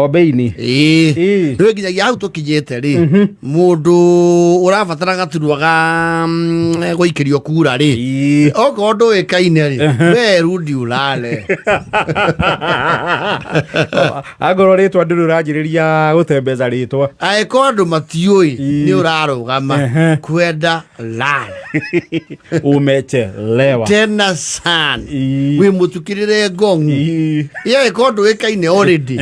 Obeini. Ĩĩ. Ĩĩ. Rĩu nginyagia hau tũkinyĩte rĩ, mũndũ ũrabatara gaturwa ga gũikĩrio kura rĩ, Ĩĩ. okorwo ndũĩkaine rĩ, we rudi ulale. Angorwo rĩtwa ndũrĩ ũranjĩrĩria gũtembeza rĩtwa. Angĩkorwo andũ matiũĩ Ĩĩ. nĩ ũrarũgama kwenda lala. Umechelewa. Tena sana. Ĩĩ. Wĩ mũtukĩrĩre ngong'u. Ĩĩ. Yeah, ĩkorwo ndũĩkaine already.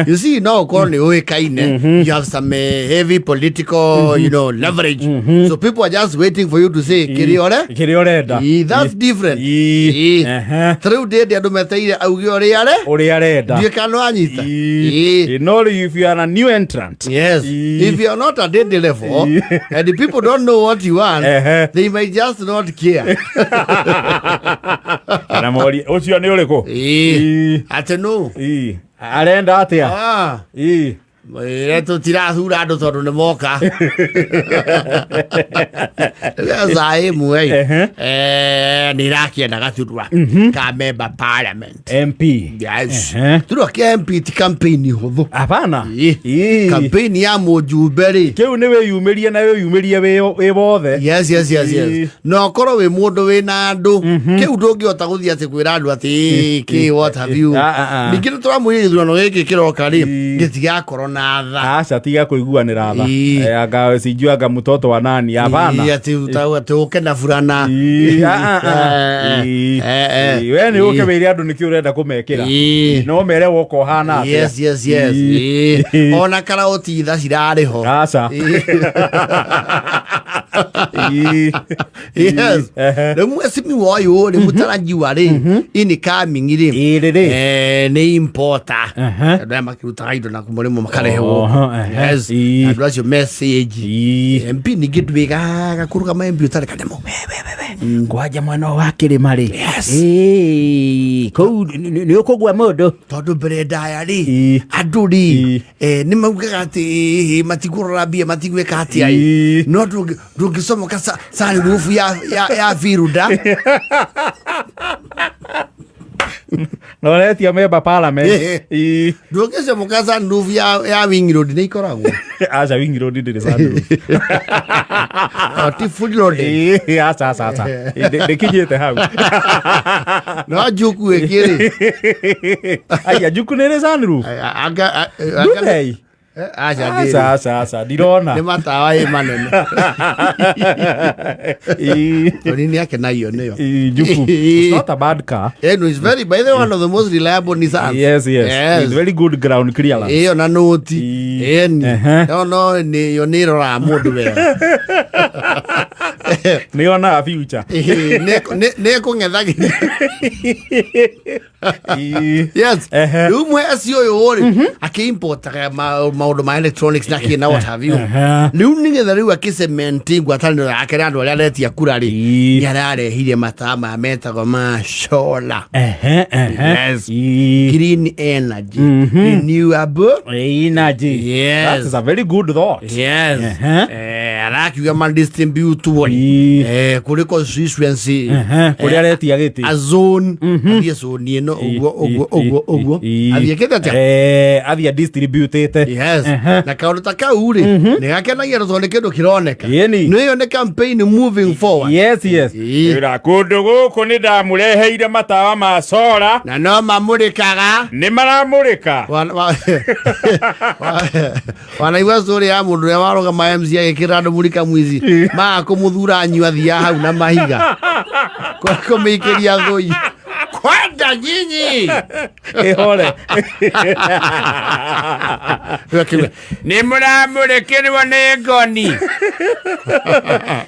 You see, no ũkorwo nĩ ũĩkaine. You have some heavy political, leverage. So people are just waiting for you to say, kĩrĩa ũre? Kĩrĩa ũrenda. Ĩĩ, that's different. Ĩĩ. Ĩĩ. Ehe. Ta rĩu ndĩndĩ andũ meteire auge ũrĩa are, Ũrĩa arenda. ndiũĩ kana nĩwanyita. Ĩĩ. Ĩĩ. No rĩu if you are a new entrant. Yes. Ĩĩ. If you are not at the level Ĩĩ. and the people don't know what you want, Ehe. they might just not care. Kana morie ũcio nĩ ũrĩkũ? Ĩĩ. Ĩĩ. Atĩ nũ? Ĩĩ. Arenda atĩa? Ah. Ĩĩ. Ĩĩ, tũtirathura andũ tondũ nĩ moka. Thaa ĩmwe Ehe. nĩ irakĩenda gaturwa ka member parliament. MP. Yes. Ehe. Turwa kĩa MP ti campaign hũthũ. Hapana. Ĩĩ. Ĩĩ. Campaign ya mũjumbe rĩ. Kĩu nĩ wĩyumĩrie na wĩyumĩrie wĩ wothe. Yes. Ĩĩ. Na ũkorwo wĩ mũndũ wĩna andũ kĩu ndũngĩhota gũthiĩ atĩ kwĩra andũ atĩ "Ĩĩ, kĩ what have you." Ah, ah, ah. Ningĩ nĩ tũramwĩra gĩthurano gĩkĩ kĩroka rĩ, Ĩĩ. gĩtigakorwo na tha. Aca tiga kũiguanĩra tha. Ĩĩ. Eh, anga sijui anga mtoto wa nani. Hapana. Ĩĩ, atĩ atĩ ũke na burana. Ĩĩ, ah, ah, ah. Eh, Ĩĩ. eh, eh. Ĩĩ, we nĩ ũke Ĩĩ. wĩre andũ nĩkĩ ũrenda kũmekĩra. Ĩĩ. No mere woka ũhana atĩa. Yes. Ĩĩ. Ĩĩ. Ona karaũti tha cirarĩ ho. Aca. Ĩĩ. Ĩĩ. Yes. Ehe. Rĩu mwecimiwa ũyũ rĩ mũtarajiwa rĩ incoming rĩ Ĩĩ rĩrĩ. Nĩ importer. Ehe. Andũ aya makĩrutaga indo na mũrĩmo makarehwo. Oho, ehe. Yes. Ĩĩ. Andũ acio message. Ĩĩ. MP ningĩ ndwĩgaga kũrũgama MP ũtarĩ kanemo. Kwanja mwena ũyũ wa kĩrĩma rĩ. Yes. Ĩĩ, kũu nĩ ũkũgua mũndũ. Tondũ mbere ndaya rĩ, Ĩĩ. andũ rĩ, Ĩĩ. nĩ maugaga atĩ ĩĩ, matikũrora mbia matigwĩka atĩa ĩ. Ĩĩ. No ndũngĩcomoka sunroof ya Firuda. Na ũretia member parliament. Ĩĩ. Ĩĩ. Ndũngĩcomoka sunroof ya Wing Road nĩ ikoragwo. Aca Wing Road ndĩrĩ sunroof. O, ti fully loaded. Ĩĩ, aca aca aca. Ndĩkinyĩte hau. No njuku ĩngĩ rĩ. Aya njuku nĩ ĩrĩ sunroof. Anga Ndũthei. aca ndĩrĩ. Aca aca aca ndirona. Nĩ matawa ĩ manene. Ĩĩ. Tony nĩ akenagio nĩyo. Ĩĩ, njuku. It's not a bad car. No, it's very, by the way, one of the most reliable Nissans. Yes. Yes. With very good ground clearance. Ĩyo na nũti. Ĩĩ. Ĩni. Ehe. Ĩyo no nĩ yo nĩ ĩroraga mũndũ wega. Nĩ yonaga future. Ĩĩ, nĩ ĩkũng'ethagĩria. Ĩĩ. Yes. Ehe. Rĩu mweci ũyũ rĩ, akĩimportaga maũndũ ma electronics na kĩ na what have you. Ehe. Rĩu nĩgetha rĩu akĩcementi ngwatanĩro yake na andũ arĩa aretia kura rĩ, Ĩĩ. nĩ ararehire mataa maya metagwo ma solar. Ehe, ehe. Yes. Ĩĩ. Green energy. Renewable. Energy. Yes. That is a very good thought. Yes. Ehe. Arakiuga madistributwo Ĩĩ. Kũrĩ constituency. Ehe, kũrĩa aretia gĩtĩ. A zone athiĩ zone ĩno ũguo ũguo ũguo ũguo athiĩ kĩte atĩa? Athiĩ adistributĩte. Yes. Ehe. Na kaũndũ ta kau rĩ, nĩ gakenagia tondũ nĩ kĩndũ kĩroneka. Ĩni. Nĩ ĩyo nĩ campaign moving forward. Yes. Ĩĩ. Ĩra kũndũ gũkũ nĩ ndamũreheire matawa ma solar. Na no mamũrĩkaga. Nĩ maramũrĩka. Wanaigua story ya mũndũ ũrĩa warũgama MC agĩkĩra andũ mũrika mwici maga kũmũthura anyua athiaga hau na mahiga kũmĩikĩria thũi kwenda nyinyi. Ĩhore. Nĩ mũramũrĩkĩrwo nĩ ngoni.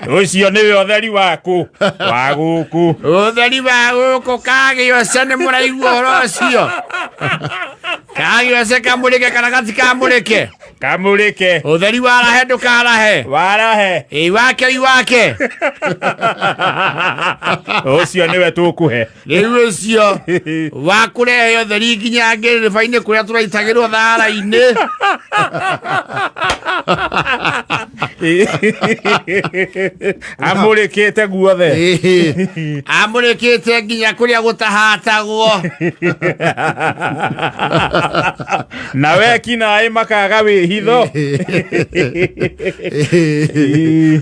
Ũcio nĩwe ũtheri waku wa gũkũ. Ũtheri wa gũkũ kagĩoce nĩ mũraigua ũhoro ũcio kagĩoce kamũrĩke kana gatikamũrĩke. Kamũrĩke. Ũtheri warahe ndũkarahe. Warahe. Ĩ wake ĩ wake. Ũcio nĩwe tũkũhe. Rĩu ũcio wa kũrehe ũtheri nginya ngĩrĩba-inĩ kũrĩa tũraitagĩrwo thara-inĩ. Amũrĩkĩte guothe. Amũrĩkĩte nginya kũrĩa gũtahatagwo. Na wekinaĩ makaga wĩhitho.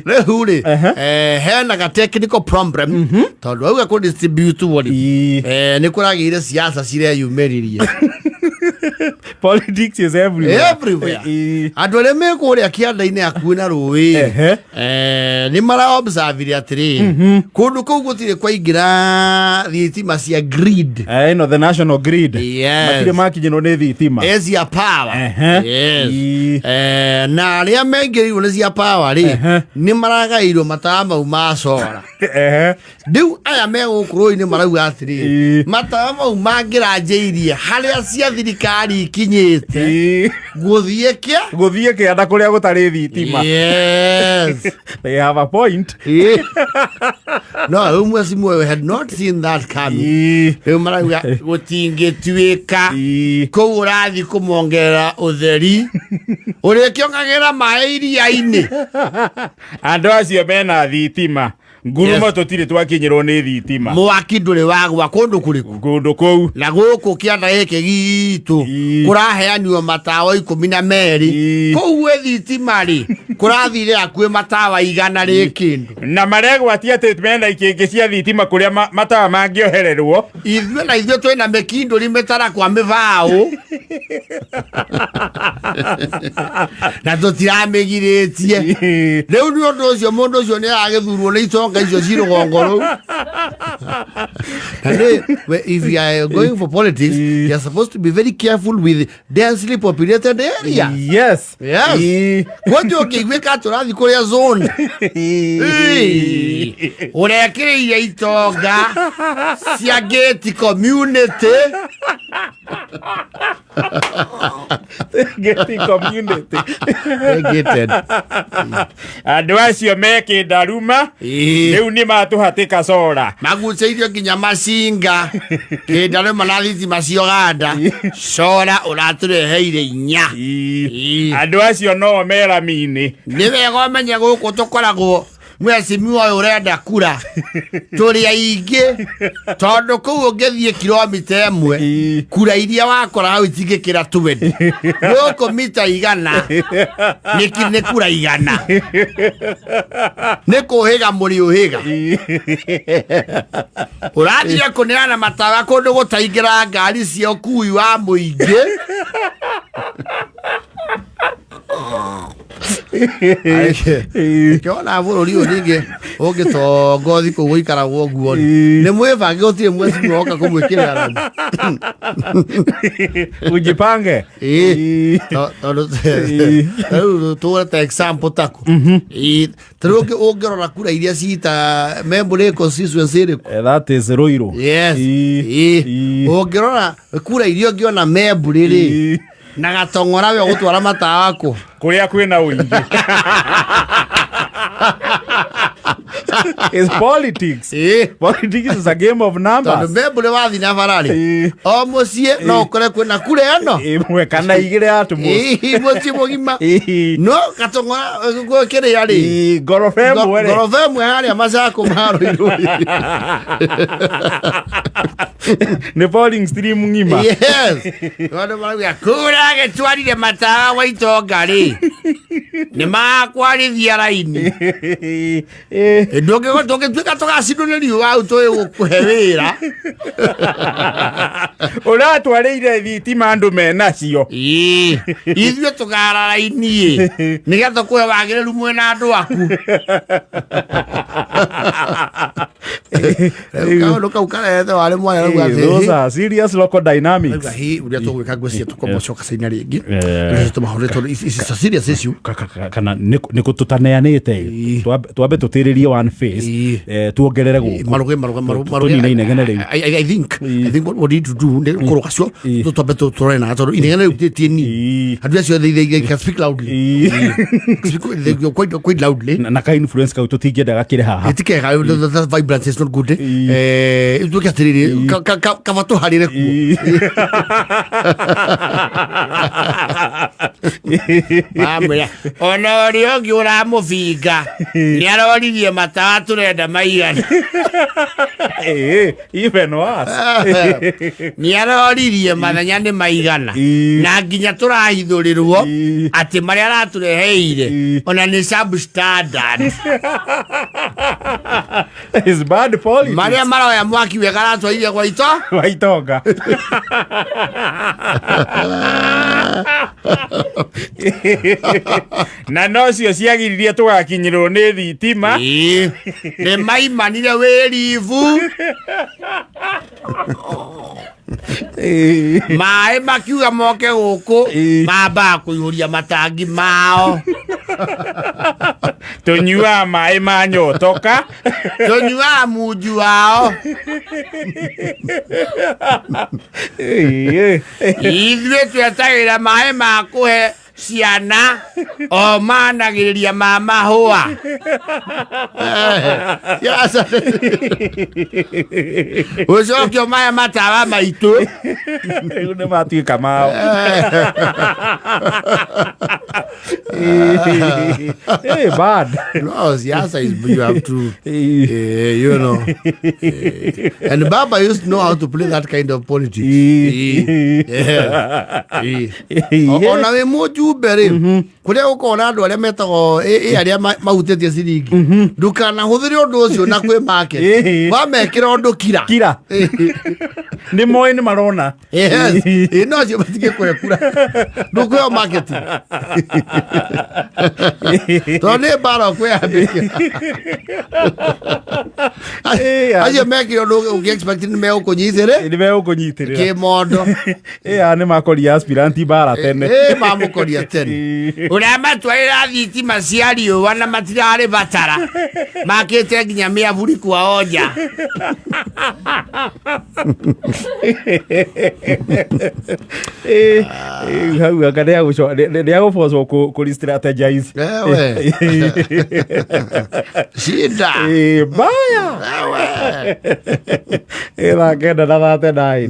Rĩu rĩ, hena ga technical problem tondũ auga kũ distribute rĩ, nĩ kũragĩire siasa cireyumĩririe. Politics is everywhere. Everywhere. Andũ arĩa me kũrĩa kĩanda-inĩ hakuhĩ na rũĩ, nĩ maraobservire atĩrĩrĩ, kũndũ kũu gũtirĩ kwaingĩra thitima cia grid. Ĩno the national grid. Yes. Matirĩ makinyĩrwo nĩ thitima. Cia power. Yes. Na arĩa maingĩrĩirwo nĩ cia power rĩ, nĩ maragaĩirwo matawa mau ma cora. Rĩu aya me gũkũ rũĩ-inĩ marauga atĩrĩrĩ, matawa mau mangĩranjĩirie harĩa cia thirikari ikinyĩte, gũthiĩ kĩa gũthiĩ kĩanda kũrĩa gũtarĩ thitima. Yes. They have a point. No, rĩu mwecimu ũyũ had not seen that coming. Rĩu marauga gũtingĩtuĩka kũu ũrathiĩ kũmongerera ũtheri ũrĩkĩongagĩrĩra maĩ iria-inĩ. Andũ acio mena thitima, ngurumo. Yes. Tũtirĩ twakinyĩrwo nĩ thitima. Mwaki ndũrĩ wagwa kũndũ kũrĩkũ? Kũndũ kũu. Na gũkũ kĩanda gĩkĩ gitũ kũraheanirwo matawa 12. Kũu gwĩ thitima rĩ, kũrathire hakuhĩ matawa 100 rĩ kĩndũ. Na maregwatia atĩ mena ikĩngĩ cia thitima kũrĩa matawa mangĩohererwo. Ithuĩ na ithuĩ twĩna mĩkindũri mĩtarakwa mĩbaũ na tũtiramĩgirĩtie. Rĩu nĩ ũndũ ũcio mũndũ ũcio nĩ aragĩthurwo nĩ itonga icio ci rũgongo rũu. Na if you are going for politics, you are supposed to be very careful with densely populated areas. Yes. Yes. Kwanjia ũkĩiguĩka atĩ ũrathiĩ kũrĩa zone. Ĩĩ. Ũrekĩrĩire itonga cia gate community. Gate community. Gated. Andũ acio mekĩndaruma. Rĩu nĩ matũhatĩka cora. Magucĩirio nginya macinga kĩndarũma na thitima cia Uganda, cora ũratũreheire inya. Andũ acio no merami-inĩ. Nĩ wega ũmenye gũkũ tũkoragwo mwecimiwa ũyũ ũrenda kura tũrĩ aingĩ, tondũ kũu ũngĩthiĩ kilomita 1, kura iria wakora hau itingĩkĩra 20. Gũkũ mita 100 nĩ kura 100. Nĩ kũhĩga mũrĩ ũhĩga. Ũrathiĩ kũneana matawa kũndũ gũtaingĩra ngari cia ũkui wa mũingĩ. Kĩona bũrũri ũyũ ningĩ ũngĩtonga thikũ gũikaragwo ũguo rĩ, nĩ mwĩbange, gũtirĩ mwecimiwa woka kũmwĩkĩrĩra rami. Ujipange. Tondũ rĩu tũre ta example taku. Ta rĩu ũngĩrora kura iria cita Membũrĩ constituency ĩrĩkũ? That is Ruiru. Yes. Ũngĩrora kura iria ũngĩona Membũrĩ rĩ, na gatong'ora we ũgũtwara matawa kũ? Kũrĩa kwĩna ũingĩ. It's politics. Politics is a game of Tondũ numbers. Membũrĩ wathiĩ na bara rĩ, o mũciĩ no ũkore kwĩna kura ĩno Ĩmwe kana igĩrĩ at most. Mũciĩ mũgima. No gatong'ora kĩrĩa rĩ, Ngoroba ĩmwe rĩ. Ngoroba ĩmwe harĩa macako ma Ruiru. Nĩ polling stream ng'ima. Yes. Tondũ marauga kura gĩtwarire matawa gwa itonga rĩ, nĩ makwarithia raini. Ndũngĩtuĩka tũgacindwo nĩ riũa hau tũĩ gũkũhe wĩra. Ũratwarĩire thitima andũ menacio. Ithuĩ tũkara raini ĩ nĩgetha kũhe wagĩrĩru mwĩna andũ aku. Rĩu kaũndũ kau karehete warĩ mwana rauga atĩ, Those are serious local dynamics. Rauga, "Hĩ, ũrĩa tũgwĩka ngwĩciria tũkombocoka caina rĩngĩ Eh. tũmahũrĩre tondũ ici serious issue." Kana nĩ kũ tũtaneanĩte. Twambe tũtĩrĩrie one face, tuongerere gũkũ. Maruge maruge maruge. Tũnine inegene rĩu. I think what we need to do nĩ kũrũga cio twambe tũrore na tondũ inegene rĩu ti nini. Andũ acio they can speak loudly. Speak quite loudly. Na ka influence kau tũtingĩenda gakĩrĩ haha. Ti kega, that vibrance is not good. Tuke atĩrĩrĩ, kaba tũharĩre kuo. Mamwĩra Ona ũrĩa ũngĩ ũramũbinga nĩ aroririe matawa tũrenda maigana. Even worse. Nĩ aroririe mathenya nĩ maigana. Na nginya tũrahithũrĩrwo atĩ marĩa aratũreheire ona nĩ substandard. It's bad politics. Marĩa maroya mwaki wega aratwarire gwa ito Waitonga. Na nocio ciagiririe tũgakinyĩrwo nĩ thitima. Ĩĩ. Nĩ maimanire wĩrivu maĩ makiuga moke gũkũ mambaga kũihũria matangi mao. Tũnyuaga maĩ ma nyotoka. Tũnyuaga munju wao. Ithuĩ twetagĩra maĩ ma kũhe ciana o managĩrĩria ma mahũa. Ũcokio maya matawa maitũ Rĩu nĩ matuĩka mao. Hey, bad. No, siasa is you have to you know. And Baba used to know how to play that kind of politics. Yeah. Ona wĩ mũjumbe rĩ, kũrĩa gũkoragwo na andũ arĩa metagwo ĩ arĩa mahutĩtie ciringi, ndũkanahũthĩre ũndũ ũcio na kwĩ market. Wamekĩra ũndũ kira. Kira. Nĩ moĩ nĩ marona. Yes. Ĩ, no acio matingĩkũhe kura, ndũkũheo marketing tondũ nĩ mbara ũkwĩyambĩria. Acio mekire ũndũ ũngĩ expect nĩ megũkũnyitĩrĩ Nĩ megũkũnyitĩrĩra. Kĩmondo. Ĩ, nĩ makoria aspirant mbara tene. Ĩ, mamũkoria tene ũramatwarĩra thitima cia riũa na matirarĩ batara makĩte nginya mĩaburi kwao nja. Hau anga nĩ agũbocwo kũ strategize. Ewe. Shida. Mbaya. Ewe. Ĩ, 9:39.